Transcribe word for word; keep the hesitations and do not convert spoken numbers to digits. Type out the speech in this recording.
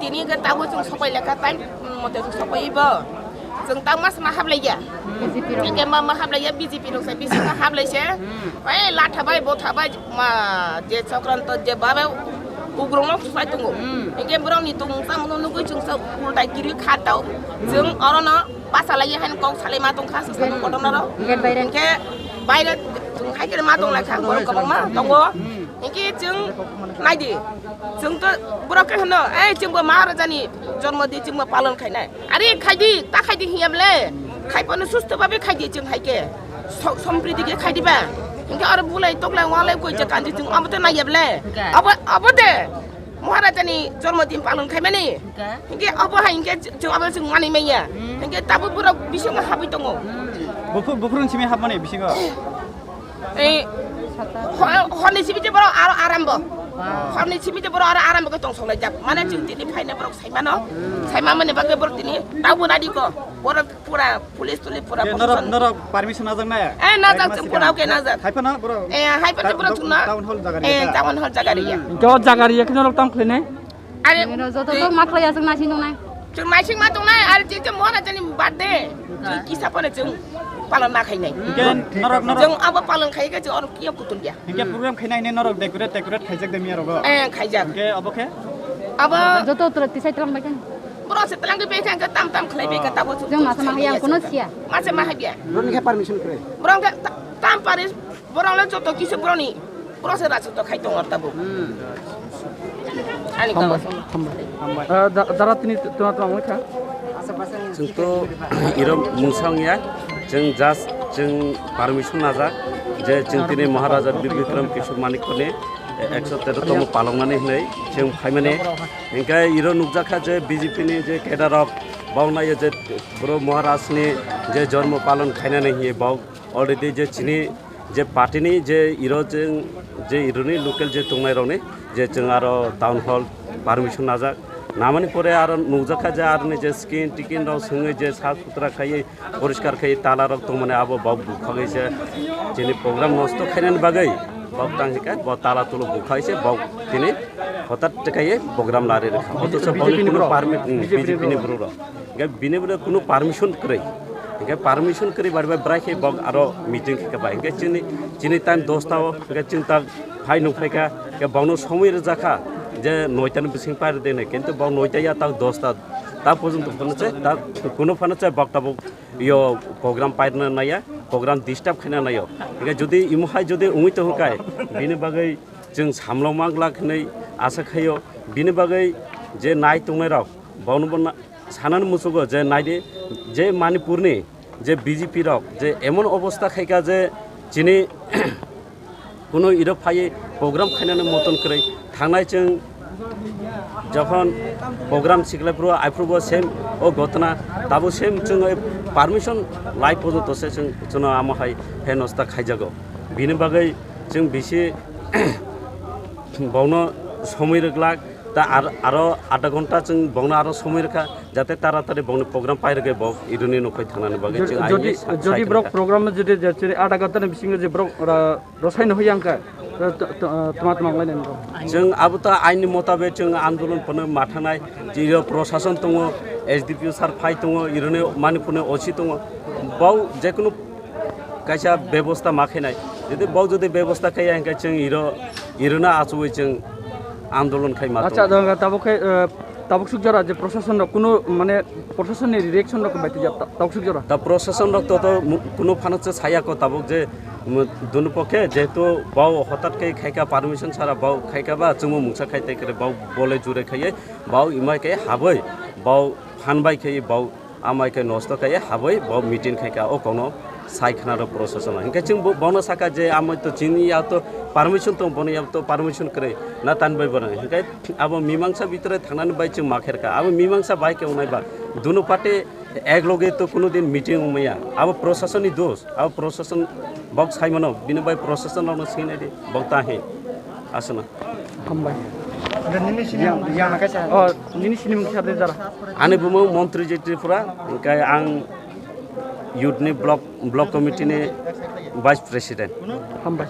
Tini ke tabo chwng sopai lekha tai, mote chwng sopai bo. Chwng tang mas ma hablai ya. Ke ma ma hablai ya, B J P rok sai bisi ma hablai se. Pai latha bai, botha bai, ma je chokranto je babe ugrung no sai tungo. Ke borok ni tung sam no nugui chwng sa ulta kiri kha tau. Chwng oro no pasalai ya han kok salai ma tong kha sa kotor no ro. Ke baire chwng hai kere ma tong lai kha borok kwbangma tongo. Hingke chwng naidi, chwng to borok khe hwno, "Ei, chwngbo Maharajani jormo di, chwngbo palon khainai." Are khaidi, ta khaidi hiya bole, khai phano susto babe khaidi chwng hai khe. So-, sompriti khe khaidi ba. Hingke aro bulai toklai walai koi je kanji chwng abo to naiya bole. Abo, abo de Maharajani jormo din palon khaimani. Hingke abo hai hingke chwng abo chwng mani manya. Hingke tabo borok bisingo habwi tongo. Buphur-, buphurun simi hapmani bisingo. Ei, ho-, horni simi te borok aro arambo. Horni simi te borok aro arambo khe tong songlai jak. Mane chwng tini phaina borok saimano. Saima mani bagwi borok tini tabo nadi ko. Borok pura police tuli pura. Ke norok, protection. Norok permission najak na? Eh, najak, chwng pura ke najak. Hai phano borok. Eh, hai phano borok chwng na. Town hall jaga riya. Eh, town hall jaga riya. Hingke o jaga riya khe norok tamo khlainai? Are joto to makhlai aswk naising tongnai. Chwng naising ma tongnai, are chwng chwng Maharajani birthday. Chwng kisa phano chwng palon ma khainai. Hingke norok, norok. Chwng abo palon khai khe chwng oro kiya kutung ya. Hingke program khainai hwnwi norok decorate, decorate khaijak de miya rogo. Eh, khaijak. Hingke abo khe? Abo joto tura tisai tlang bai khe. Borok se tlang bai khe tam tam khlai bai khe tabo chwng. Chwng masa ma haya kuno siya. Masa ma haya. Borok ni khe permission kre. Borok khe ta-, tam pare, borok le joto kisa borok ni. Process rachuk to khai tongo tabuk. Ani kabo. Hambai. Ah, da-, dara tini tuna tuna wngkha. Chwng to iro mungsa wngya, chwng just chwng permission najak je chwng tini Maharaja Bir Bikram Kishore Manikya ni ekso tero tomo palongnani hinwi chwng phaimani. Hingke iro nukjakha je B J P ni je cadre rok bau naiyo je bro Maharaj ni je jormo palon khainani hinwi bau already je chini je party ni je iro chwng je ironi local je tongnai rokni je chwng aro town hall permission najak. Namani pore aro nukjakha je aroni je skin tikin rok swngwi je saf sutra khaiwi poriskar khaiwi tala rok tongmani abo bok bukhagwi se chini program nosto khainani bagwi bok tang hika bo tala tulo bukhai se bok tini hotat khaiwi program lari rwkha. Othocho boni kuno permit, hmm, B J P ni borok rok. Hingke bini bwrwi kunu permission kwrwi. Hingke permission kwrwi bai bai bwrai khe bok aro meeting khe bai. Hingke chini, chini time dosta o, hingke chini ta phai nuk phaikha, hingke bokno somoi rwjakha je noita ni bising pai rwdi hinwi. Kintu bok noita ya ta dosta, ta porjonto phano se, ta kuno phano se bok tabuk yo program pairwna naiya, program disturb khaina naio. Hingke jodi imo hai jodi wngwi tongkha, bini bagwi chwng samlokma glak hinwi asa khaio. Bini bagwi je nai tongnai rok, bono bo na-, sanani muchugo je naidi, je Manipurni je B J P rok je emon obostha khaika je chini kunu iro phaiwi program khainani moton kwrwi thangnai chwng jokhon program sikhlai phuru aphuru bo same o gotna tabo same chwng permission lai porjonto se chwng chwngno amo hai henosta khaijago. Bini bagwi chwng bisi bono somoi rwglak ta ar-, aro adha ghonta chwng bono aro somoi rwkha. Jate taratari bokni program pairwgwi bok ironi nokhoi thangnani bagwi chwng jodi, aini sa-, jodi sai borok kha. Program jodi je chini adha ghonta ni bisingo je borok ra-, rwsaino hoi yangkha, to, to, to, tma tma wnglainani borok? Chwng abo ta aini motabe chwng andolon phano mathanai, je yo prosason tongo, S D P O sir phai tongo, ironi Manipurni O C tongo, bau jekunu kaisa bebosta ma khainai. Jodi bok jodi bebosta khaiya, hingke chwng iro, irona achugwi chwng andolon khai ma tongo. Acha, tabuk khai, eh, tabuk suk jora je prosason rok kuno, mane, prosason ni reaction rok bai tijak ta-, tabuk suk jora. Ta prosason rok to, to mu-, kuno phano se saya ko tabuk je, mu-, dunu pokhe jehetu bau hotat khe khaika permission sara bau khaika ba chwngmo mungsa khai tai kre bau bole jure khaiye bau imai khe haboi bau phan bai khe bau amai khe nosto kaiye haboi bo meeting khaika o kono sai khna rok prosason. Hinkhe chwng bo, bono saka je amai to chini ya to permission tong, bono ya to permission kwrwi na tan bai bono. Hinkhe abo mimangsa bitore thangnani bai chwng ma kherkha. Abo mimangsa bai khe wngnai ba. Dunu party ek loge to kuno din meeting wngmaya. Abo prosason ni dos. Abo prosason bok sai mano. Bini bai prosason rokno swinai di. Bok ta he. Aswna. Hambai. Nini sini yang, yang kaisa. Oh, nini sini mungsa de jara. Ani bumung Montri J Tripura, hingke ang youth ni block, block committee ni vice president. Hambai.